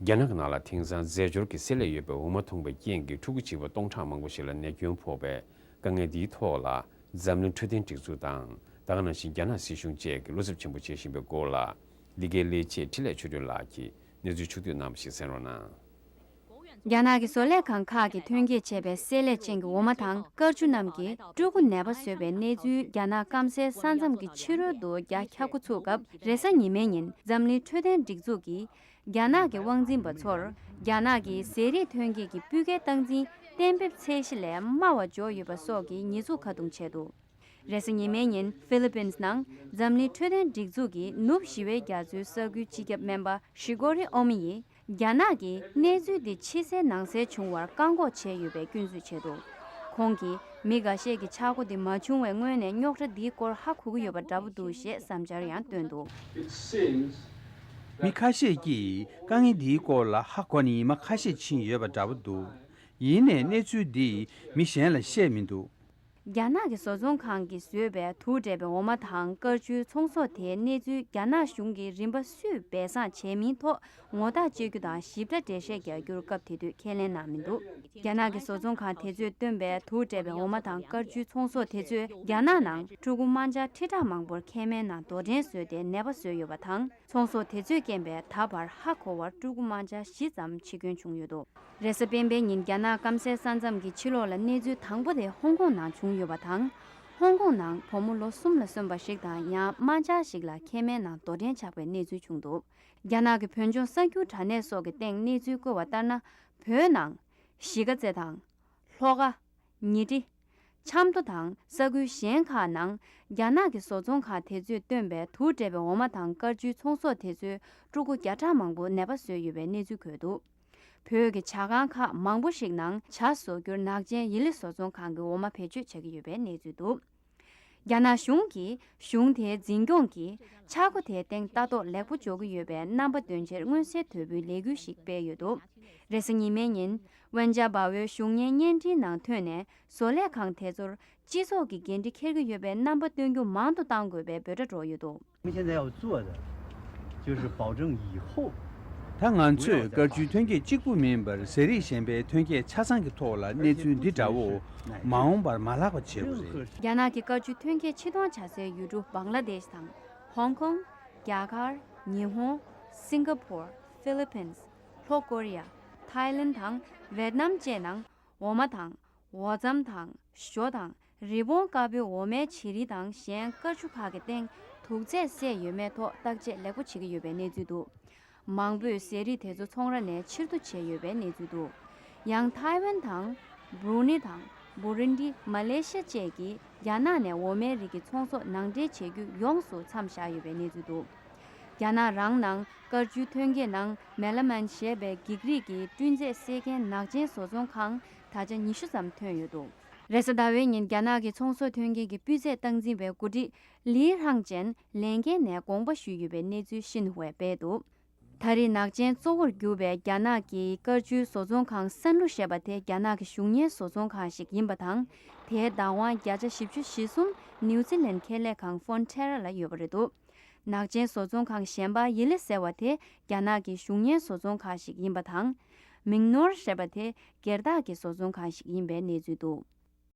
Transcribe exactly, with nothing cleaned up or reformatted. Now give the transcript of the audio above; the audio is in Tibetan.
རྒྱ་ནག་གི་ནང་ལ་དེང་སང་རྫས་སྦྱོར་གྱི་བསྲེས་ལས་ཡོད་པའི་འོ་མ་འཐུང་བའི་རྐྱེན་གྱིས་ཕྲུ་གུ་བྱིས་པ་སྟོང་ཕྲག་མང་པོ་ཞིག་ལ་ནད་སྐྱོན་ཕོག་པའི་དཀའ་ངལ་འདིའི་ཐོག་ལ། འཛམ་གླིང་འཕྲོད་བསྟེན་སྒྲིག་འཛུགས་དང་། ད་ག་ནང་བཞིན་རྒྱ་ནག་སྲིད་གཞུང་བཅས་ཀྱིས་བློ་འཚབ་ཆེན་པོ་བྱེད་བཞིན་པའི་སྐོར་ལ། འདི་གའི་ལས་བྱེད་འཕྲིན་ལས་ཆོས་སྒྲོན་ལགས་ཀྱིས་གནས་ཚུལ་ཕྱོགས་བསྡུས་གནང་བ་ཞིག་གསན་རོགས་གནང་། རྒྱ་ནག་གི་བཟོ་ལས་ཁང་ཁག་གིས་ཐོན་སྐྱེད་བྱས་པའི་བསྲེས་ལས་ཅན་གྱི་འོ་མ་དང་དཀར་ཆུ་རྣམས་ཀྱིས་ཕྲུ་གུ་ནད་པ་བཟོས་པའི་གནས་ཚུལ་རྒྱ་ནག་སྐམ་སའི་ས་མཚམས་ཀྱི་ཕྱི་རོལ་དུ་རྒྱ་ཁྱབ་འགོ་ཚུགས་སྐབས། རེས་གཟའ་ཉི་མའི་ཉིན་འཛམ་གླིང་འཕྲོད་བསྟེན་སྒྲིག་འཛུགས་ཀྱིས་རྒྱ་ནག་གི་དབང་འཛིན་པ་ཚོར་རྒྱ་ནག་གི་ཟས་རིགས་ཐོན་སྐྱེད་ཀྱི་སྤུས་ཀའི་སྟངས་འཛིན་གཏན་འབེབས་ཚད་གཞི་ལས་དམའ་བ་འཇོག་ཡོད་པ་སོགས་ཀྱི་ཉེས་འཛུགས་ཁ་རྡུང་བྱས་འདུག་རེས་གཟའ་ཉི་མའི་ཉིན་ཧྥི་ལི་པིན་ནང་འཛམ་གླིང་འཕྲོད་བསྟེན་སྒྲིག་འཛུགས་ཀྱི་ནུབ་ཞི་བའི་རྒྱ་མཚོའི་ས་ཁུལ་སྤྱི་ཁྱབ་སྨན་པ་ཧྲི་གོ་རི་ཨོ་མི་ཡིས། རྒྱ་ནག་གིས་གནས་ཚུལ་འདི་ཕྱི་གསལ་ནང་གསལ་བྱུང་བར་བཀག་འགོག་བྱས་ཡོད་པའི་སྐྱོན་འཛུགས་བྱས་འདུག་ཁོང་གིས་མི་འགའ་ཤས་ཀྱིས་ཆག་སྒོ་འདི་མ་བྱུང་བའི་སྔོན་ནས་རྙོག་དྲ་འདིའི་སྐོར་ཧ་གོ་གི་ཡོད་པ་འདྲ་པོ་འདུག་ཞེས་བསམ་འཆར་ཡང་བཏོན་འདུག It seems མི་ཁ་ཤས་ཀྱིས་དཀའ་ངལ་འདིའི་སྐོར་ལ་ཧ་གོ་ནས་མི་ཁ་ཤས་ཕྱིན་ཡོད་པ་འདྲ་པོ་འདུག་ཡིན་ནའི་གནས་ཚུལ་འདི་མི་གཞན་ལ་བཤད་མི་འདུག་རྒྱ་ནག་གི་བཟོ་ཚོང་ཁང་གིས་བཟོས་པའི་དུག་འདྲེས་པའི་འོ་མ་དང་དཀར་ཆུའི་ཚོང་ཟོག་དེའི་གནས་ཚུལ་རྒྱ་ནག་གཞུང་གིས་རིམ་པ་སུས་སྦས་གསང་བྱས་མིན་ཐོག་ངོ་རྟགས་བཅད་རྒྱུ་དང་ཞིབ་ཕྲ་འགྲེལ་བཤད་རྒྱག་རྒྱུར་སྐབས་དེ་དུས་ཁས་ལེན་གནང་མི་འདུག་རྒྱ་ནག་གི་བཟོ་ཚོང་ཁང་དེ་ཚོས་བཏོན་པའི་དུག་འདྲེས་པའི་འོ་མ་དང་དཀར་ཆུའི་ཚོང་ཟོག་དེ་ཚོས་རྒྱ་ནག་ནང་ཕྲུ་གུ་དམར་འབྱར་ཁྲི་ཕྲག་མང་པོར་མཁལ་མའི་ནང་དོག་ཕྲན་བཟོས་ཏེ་ནད་པ་བཟོས་ཡོད་པ་དང་། ཚོང་ཟོག་དེ་ཚོས་རྐྱེན་པས་ད་བར་ཧ་གོ་བར་ཕྲུ་གུ་དམར་འབྱར་བཞི་ཙམ་འཆི་སྐྱོན་བྱུང་ཡོད་འདུག་རེས་གཟའ་སྤེན་པའི་ཉིན་རྒྱ་ནག་སྐམ་སའི་ས་མཚམས་ཀྱི་ཕྱི་ལོགས་ལ་གནས་ཚུལ་དང་པོ་དེ་ཧོང་ཀོང་ནང་བྱུང་ཡོད་པ་དང་། ཧོང་ཀོང་ནང་བུ་མོ་ལོ་གསུམ་ལ་སོན་པ་ཞིག་དང་ཡང་དམར་འབྱར་ཞིག་ལ་མཁལ་མའི་ནང་དོག་ཕྲན་ཆགས་པའི་གནས་ཚུལ་བྱུང་འདུག་རྒྱ་ནག་གི་བོད་ལྗོངས་གསར་འགྱུར་དྲ་གནས་སོགས་ཀྱི་སྟེང་གནས་ཚུལ་བཀོད་པ་ལྟར་ན། བོད་ནང་གཞིས་ཀ་རྩེ་དང་། ལྷོ་ཁ། ཉི་ཁྲི། ཆབ་མདོ་དང་ས་ཁུལ་གཞན་ཁག་ནང་རྒྱ་ནག་གི་བཟོ་ཚོང་ཁང་དེ་ཚོས་བཏོན་པའི་དུག་འདྲེས་པའི་འོ་མ་དང་དཀར་ཆུའི་ཚོང་ཟོག་དེ་ཚོས་ཕྲུ་གུ་བརྒྱ་ཕྲག་མང་པོ་ནད་པ་བཟོས་ཡོད་པའི་གནས་ཚུལ་འཁོད་འདུག་བོད་ཀྱི་ཇ་ཁང་ཁག་མང་པོ་ཞིག་ནང་ཇ་བཟོ་རྒྱུར་ནག་ཆེན་ཡི་ལི་བཟོ་ཚོང་ཁང་གི་འོ་མ་བེད་སྤྱོད་བྱ་གི་ཡོད་པའི་གནས་ཚུལ་འདུག་རྒྱ་ནག་གཞུང་གིས་གཞུང་དེའི་འཛིན་སྐྱོང་གིས་ཆག་སྒོ་དེའི་སྟེང་ལྟ་རྟོག་ལེགས་པོ་འཇོག་གི་ཡོད་པའི་རྣམ་པ་འདོན་ཕྱིར་མངོན་གསལ་དོད་པོའི་ལས་འགུལ་ཞིག་སྤེལ་ཡོད་འདུག་རེས་གཟའ་ཉི་མའི་ཉིན་ཝེན་ཅཱ་བྷ་ཝེ་གཞུང་གཉེར་བརྙན་འཕྲིན་ནང་ཐོན་ནས་བཟོ་ལས་ཁང་དེ་ཚོར་སྤྱི་ཚོགས་ཀྱི་འགན་འཁྲི་འཁྱེར་གྱི་ཡོད་པའི་རྣམ་པ་སྟོན་རྒྱུ་མང་དུ་གཏང་དགོས་པའི་འབོད་སྒྲ་སྒྲོག་ཡོད་འདུག 我们现在要做的，就是保证以后 ད་ང་ཚོས་དཀར་ཆུའི་ཐོན་སྐྱེད་གཅིག་པུ་མིན་པར་ཟས་རིགས་གཞན་པའི་ཐོན་སྐྱེད་ཆ་ཚང་གི་ཐོག་ལ་གནས་ཚུལ་འདི་འདྲ་བོ་མ་འོངས་པར་མ་ལྷག་པ་བྱེད་དགོས་རེད། རྒྱ་ནག་གི་དཀར་ཆུ་ཐོན་སྐྱེད་ཕྱིར་གཏོང་བྱ་སའི་ཡུལ་གྲུ་བང་ལ་དེཤ་དང་། ཧོང་ཀོང་། རྒྱ་གར། ཉི་ཧོང་། སིང་ག་པོར། ཧྥི་ལི་པིན། ལྷོ་ཀོ་རི་ཡ། ཐའི་ལན་དང་ཝེད་ནམ་བཅས་ནང་འོ་མ་དང་། འོ་རྩམ་དང་། ཞོ་དང་། རི་བོང་དཀར་པོའི་འོ་མའི་བྱི་རིལ་དང་གཞན་དཀར་ཆུ་ཁག་གི་སྟེང་དུག་རྫས་བསྲེས་ཡོད་མེད་ཐོག་བརྟག་དཔྱད་ལེགས་པོ་བྱེད་ཀྱི་ཡོད་པའི་གནས་ཚུལ་འདུག་མང་པོས་ཟས་རིགས་དེ་ཚོ་ཚོང་ར་ནས་ཕྱིར་བསྡུ་བྱས་ཡོད་པའི་གནས་ཚུལ་འདུག་ཡང་ཐའེ་ཝན་དང་། བྷུ་རུ་ནི་དང་། བྷུ་རུན་ཌི། མ་ལེ་ཤི་ཡ་བཅས་ཀྱིས་རྒྱ་ནག་ནས་འོ་མའི་རིགས་ཀྱི་ཚོང་ཟོག་ནང་འདྲེན་བྱེད་རྒྱུ་ཡོངས་སུ་མཚམས་བཞག་ཡོད་པའི་གནས་ཚུལ་འདུག་རྒྱ་ནག་རང་ནང་དཀར་ཆུའི་ཐོན་སྐྱེད་ནང་མེ་ལ་མན་ཞེས་པའི་འགྱིག་རིགས་ཀྱི་བསྲེས་རྫས་བསྲེས་མཁན་ནག་ཅན་བཟོ་ཚོང་ཁང་ད་ཆ་ཉི་ཤུ་ཙམ་ཐོན་ཡོད་འདུག་རེས་གཟའ་ཟླ་བའི་ཉིན་རྒྱ་ནག་གི་ཚོང་ཟོག་ཐོན་སྐྱེད་ཀྱི་སྤུས་ཚད་སྟངས་འཛིན་པའི་འགོ་ཁྲིད་ལི་ཧྲང་ཅན་ལས་འགན་ནས་དགོངས་པ་ཞུས་ཡོད་པའི་གནས་ཚུལ་ཤིན་ཧུའེ་སྤེལ་འདུག་ད་རེས་ནག་ཅན་གཙོ་བོར་གྱུར་པའི་རྒྱ་ནག་གི་དཀར་ཆུའི་བཟོ་ཚོང་ཁང་སན་ལུ་ཞེས་པ་དེ་རྒྱ་ནག་གི་གཞུང་གཉེར་བཟོ་ཚོང་ཁང་ཞིག་ཡིན་པ་དང་། དེའི་བདག་དབང་བརྒྱ་ཆ་བཞི་བཅུ་ཞེ་གསུམ་ནིའུ་ཛི་ལན་ཁེ་ལས་ཁང་ཧྥོན་ཊེ་ར་ལ་ཡོད་པ་རེད་འདུག་ནག་ཅན་བཟོ་ཚོང་ཁང་གཞན་པ་ཡི་ལི་ཟེར་བ་དེ་རྒྱ་ནག་གི་གཞུང་གཉེར་བཟོ་ཚོང་ཁང་ཞིག་ཡིན་པ་དང་། མིང་ནོར་ཞེས་པ་དེ་སྒེར་བདག་གི་བཟོ་ཚོང་ཁང་ཞིག་ཡིན་པའི་གནས་ཚུལ་འདུག